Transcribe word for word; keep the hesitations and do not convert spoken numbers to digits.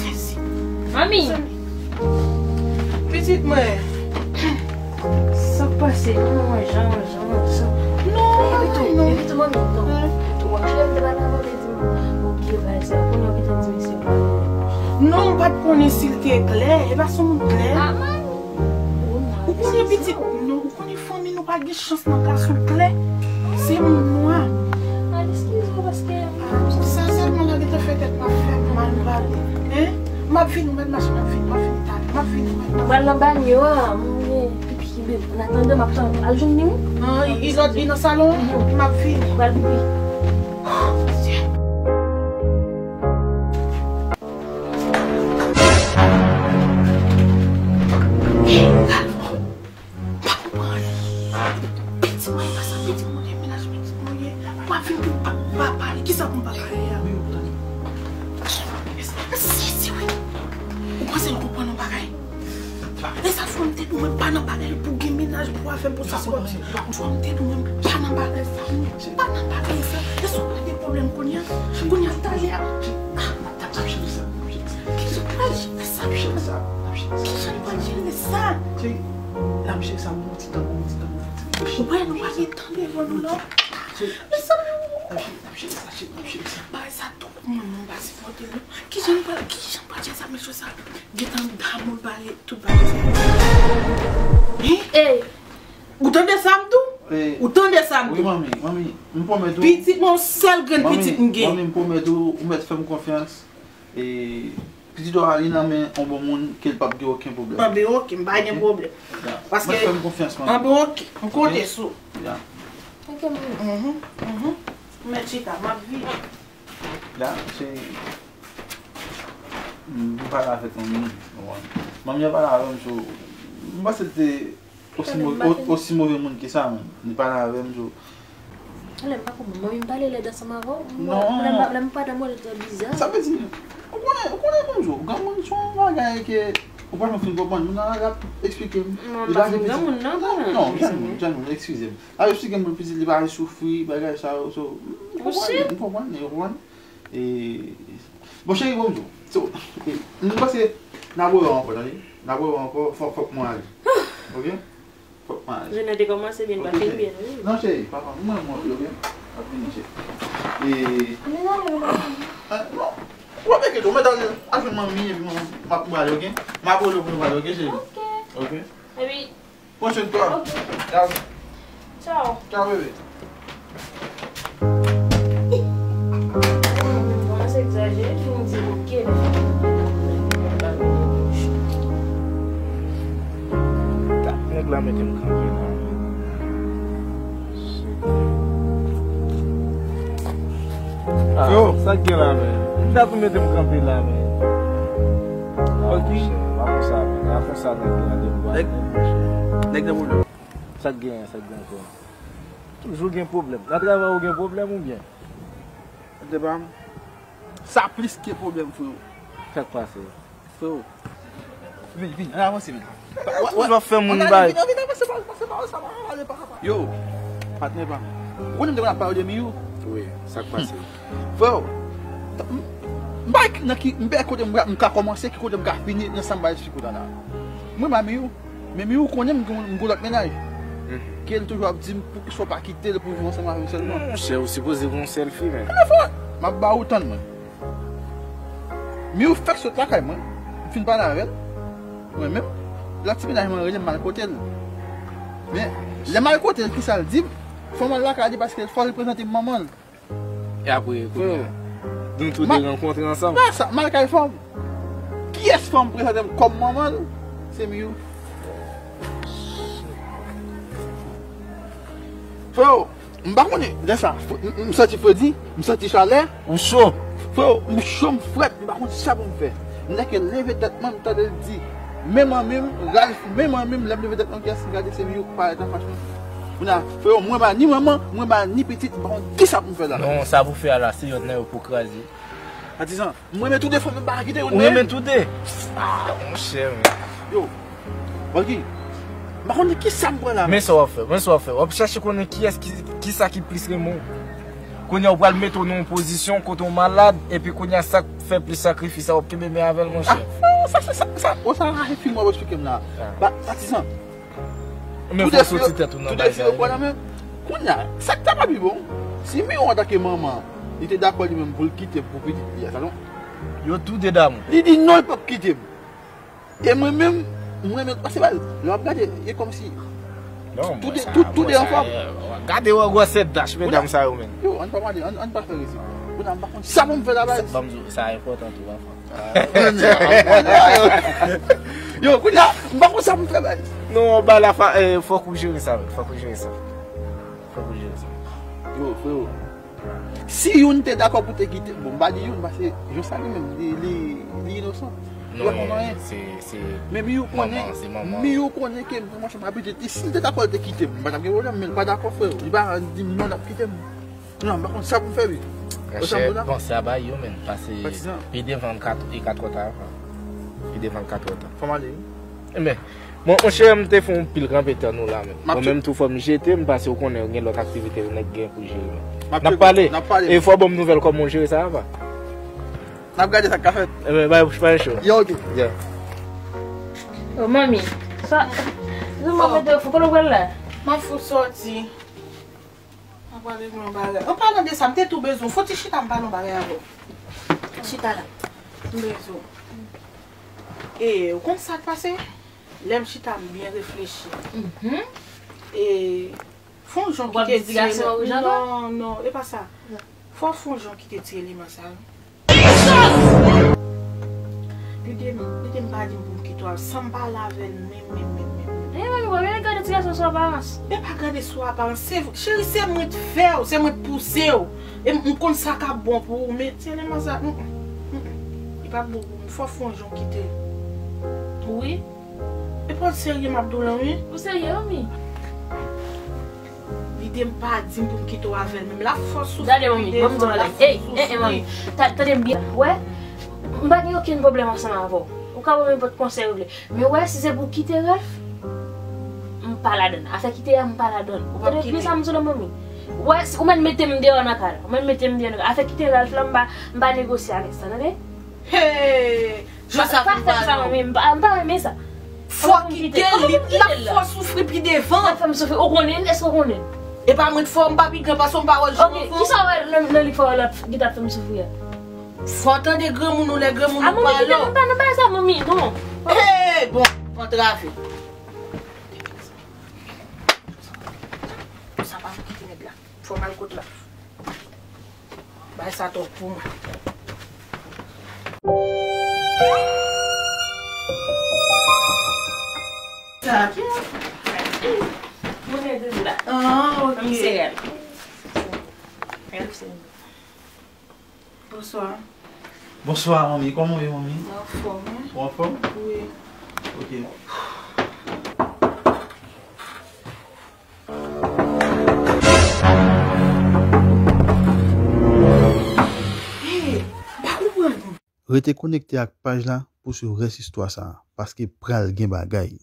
sezi. Manmi! Pitit mwen. Sa k pase? Manman mwen jan, jan, jan. Non, manman, non. Evite, manmi, non. Ou wè, lè m te pral nan mande di m, ok, bay sa, kounye a w gentan di mesye w pa klè. Non, m pa t konnen si l te klè. E pa se yon moun klè. Ah, manmi. Ou konnen pitit, non, ou konnen fanmi nou pa gen chans nan gason klè. Se moun nwa. Al eskize w paske. Ah, sa sèlman la gentan fè tèt m ap fè m mal pale. Hein? M ap vini, ou mèt mache, m ap vini, m ap vini talè. M ap vini, ou mèt mache. Pral nan banyo a, mwen, epi, ben, an atandan, m ap tann, al jwenn li, wi. Ah, li, li lòt, li nan salon an? Mhm. M ap vini. Pral pipi. Pa konprann. Pitit mwen, pa sa pitit mwen ye, menaj pitit mwen ye. W ap vin pou pa, pa pale. Kisa pou m pa pale a? Si, si, wi. Ou panse l konprann yon bagay? E sa fò m te di w mwen pa nan bagay pou gen menaj pou afè m pou sa sipòte. Fò m te di w mwen pa nan bagay sa. Pa nan bagay sa. E si w pa gen pwoblèm kounye a? Kounye a talè a. Ah, n ap jere sa. N ap jere sa. Kijan n pral jere sa? N ap jere sa. Kijan n pral jere sa? Cheri, n ap jere sa pou yon ti tan, pou yon ti tan, pou yon ti tan. Ou wè nou pa gen tan devan nou la. Cheri, mezanmi, n ap jere, n ap jere sa, cheri, n ap jere sa. Bagay sa twòp, mwen, mwen pa sipòte l non. Kijan n pral, kijan n pral jere sa, mesye sa? Gentan damou l pale tout bagay sa. Hein? Ey! Ou tande sa m di w? Ou tande sa m di w? Wi, manmi, manmi, m pwomèt ou. Pitit mwen, yon sèl grenn pitit m gen. Manmi, m pwomèt ou, ou mèt fè m konfyans. E pitit ou a, li nan men yon bon moun ke l p ap gen okenn pwoblèm. P ap gen okenn, m pa gen pwoblèm. Paske, mèt fè m konfyans, manmi. Ah bon, ok, m konte sou ou. Ok, manmi. Mhm, mhm. Mèt chita, m ap vini. La, se, m pale avèk manmi, ou konprann. Manmi an pale avè m sou, m panse l te osi mo-, o-, osi move moun ke sa, menm. Li pale avè m sou. Alè, m pa konprann. Manmi m pale lèd ansanm avè w? Non. Lè m pa, lè m pa nan mwen, l trè biza. Sa vle di, ou konnen, ou konnen konn jou, granmoun se yon bagay ke ou pa janm fin konprann. Moun nan la ap eksplike m. Li pa gen pitit. Non, non, Janmou, Janmou, eskize m. L ap eksplike m pou pitit li pa al soufri, bagay sa yo, so, m konprann, m konprann, ou konprann? E, Bon, cheri, bon, m di w. So, eh, m panse n ap wè ankò, tande? N ap wè ankò, fòk, fòk mwen ale. Ok? Fòk mwen ale. Jounen te kòmanse byen, l pa fin byen, wi. Non, cheri, papa, mwen, mwen, ok? M ap vini, cheri. E, ah, non. Ou pa enkyete w, mèt al, al jwenn manmi, epi mwen, m ap prale, ok? M ap rele w pou nou pale, ok, cheri? Ok. Ok? Epi, pran swen twa. Ok. Tchao. Tchao. Tchao, bebe. Mwen se egzajere, fin di ok, lè fin di ok. Nèg la mete m kanpe la. Ah, yo, sa k gen la, men? M ta tou mete m kanpe la, men. Ok. Pa konsa, men. Pa konsa, nèg la, nèg la. Nèg, nèg nan pwoblèm. Sa k gen, sa k gen ankò? Toujou gen pwoblèm. Nan travay ou gen pwoblèm oubyen? Tande pa m. Sa plis ke pwoblèm, freo. Sa k pase? Freo. Vin, vin, ann avanse, vin. Ou toujou ap fè moun bay. Vin, vin, avanse, pa, pase pa, sa pa ale, pa, pa. Yo, patnè pa m. Ou konnen m te konn ap pale de Miyou? Wi, sa k pase? Freo, m, m pa nan ki, m pa kote m, m ka kòmanse, ki kote m ka fini nan sa m bay sou kote la. Mwen pa Miyou. Men Miyou konnen m gon, m gon lòt mennaj. Ke l toujou ap di m poukisa w pa kite l pou viv ansanm avè m sèlman. Monchè, ou sipoze gen yon sèl fi, men. Anfen, m ap ba ou tann, mwen. Miyou fèk sot lakay mwen. M fin pale avè l. Mwen menm, lòt ti mennaj mwen rele m, m al kote l. Men, lè m al kote l, kisa l di m? Fò m al lakay li paske fò l prezante m manman l. E apre, kounye a, nou tou de rankontre ansanm. Sa, m al kay fanm. Kiyès fanm prezante m kòm manman l? Se Miyou. Freo, m pa konnen, lè sa, m, m santi fredi, m santi chalè. Ou cho. Freo, m cho, m frèt, m pa konn sa pou m fè. M nèke leve tèt mwen, m tande l di, men manmi m, Ralph, men manmi m, lè m leve tèt mwen, kiyès m gade, se Miyou k parèt anfas mwen. Kounye a, freo, mwen pa ni manman, mwen pa ni pitit, m pa konn kisa pou m fè la. Non, sa pou fè a la, se yonn nan yo pou kraze. Patizan, m renmen tou de fanm, m pa ka kite youn. Ou renmen tou de? Ah, monchè, men. Yo, Bòki, m pa konn kisa m pran la. Men sa w ap fè, men sa w ap fè. W ap chèche konnen kiyès ki, kisa ki plis renmen w. Kounye a, w pral mete w nan yon pozisyon kote w malad, epi kounye a, sa k fè plis sakrifis a, w ap kenbe men avè l, monchè. Ah, sa, sa, sa, sa, o, sa raje fim w ap eksplike m la. Ah. Ba, Patizan. Men fò w soti tèt ou nan bagay sa yo. Kounye a, sa k ta pa pi bon, si Miwo antanke manman, li te dakò li menm pou l kite m pou pitit li a, sa non. Yo tou de damou. Li di non, li p ap kite m. E mwen menm, mwen menm, paske baz, lè w ap gade, e kòmsi tou de, tou, tou de anfòm. Gade wè gwosè dach medam sa yo, men. Yo, ann pa pale, ann, ann pa fè rezi. Kounye a, m pa konn sa pou m fè la, baz. Ban m di w, sa enpòtan tou, anfòm. Yo, kounye a, m pa konn sa pou m fè, baz. Non, ba la, fòk ou jere sa, men. Fòk ou jere sa. Fòk ou jere sa. Yo, freo. Si youn te dakò pou te kite, bon, m pa di youn, paske Jan sa li menm, li, li, li inosan. Li pa konn anyen. Men Miyou konnen, Miyou konnen ke mwen, m abitye di, si l te dakò, l te kite m. M pa t ap gen pwoblèm, men l pa dakò, freo. Li pa di m non, l ap kite m. Non, m pa konn sa pou m fè, wi. Monchè, panse a bay yo, men, paske pi devan l ka, e ka twò ta, pi devan l ka twò ta. Fò m ale, wi. Enben, bon, monchè, m te fè yon pil kanpe tann ou la, men. Mwen menm tou fò m jete m, paske ou konnen gen lòt aktivite nèg gen pou jere, men. N ap pale. E fò w ban m nouvèl kòman w jere sa, apa. N ap gade sa k ka fèt. Enben, bay bouch pa cho. Yo, ok. Yeah. Oh, manmi, sa, nou mwen mete fò kote w pral la? M ap fou sòti. Mwen pral regle yon bagay. An palan de sa, m te tou bezwen fò ti chita m pale yon bagay avè w. Chita la. M bezwen w. E, ou konn sa k pase? Lè m chita, m byen reflechi. E, fò yon jan kite ti eleman. Non, non, e pa sa. Fò, fò yon jan kite ti eleman sa yo. Lide m, lide m pa di m pou m kite w al san m pale avè l menm, menm, menm, menm, menm. E mwen, mwen, mwen gade ti gason sou aparans. Men pa gade sou aparans. Se, cheri, se mwen t fè w, se mwen t pouse w. E m, m konn sa k ap bon pou ou, men ti eleman sa, mm, mm, mm, li p ap bon pou mwen. Fò, fò yon jan kite l. Wi. E pa w serye m ap di w lan, wi. Ou serye, wi. Lide m pa di m pou m kite w avè l menm. L ap fè w soufri pi devan, l ap fè w soufri. Ey, ey, ey, manmi, tande m byen. Wè, m pa gen okenn pwoblèm ansanm avè w. Ou ka ban m nenpòt konsèy ou vle. Men wè, si se pou kite Ralph, m pa ladann. Afè kite a, m pa ladann. Ou tande byen sa m di w la, manmi? Wè, ou mèt mete m deyò nan kay la. Ou mèt mete m deyò nan kay la. Afè kite Ralph la, m pa, m pa negosye avèk sa, tande? Hey! Joseph, pa fè m sa, manmi, m pa, m pa renmen sa. Fò kite l, l ap fè w soufri pi devan. L ap fè m soufri, ou konnen, èske ou konnen? E pa mwen k fè w, m pa pi gran pase w, m pa wè l jou anvan. Ok, kisa w wè nan, nan li k fè w l ap, ki t ap fè m soufri a? Fò w tande granmoun ou lè granmoun ou pale w. A, manmi, kite m pa nan bagay sa, manmi, non. Hey, bon, antrave. Sa pa pou kite nèg la. Fò m al kot la. Bay sa twòp pou mwen. Sa. Mwen nèg la. Ah, ok. Mwen se rèl. Rèl se. Bonswa. Bonswa, manmi. Kòman w ye, manmi? Mwen anfòm, wi. Ou anfòm? Wi. Ok. Hey, m pa konprann. Rete konekte ak paj la pou swiv rès istwa sa a, paske pral gen bagay.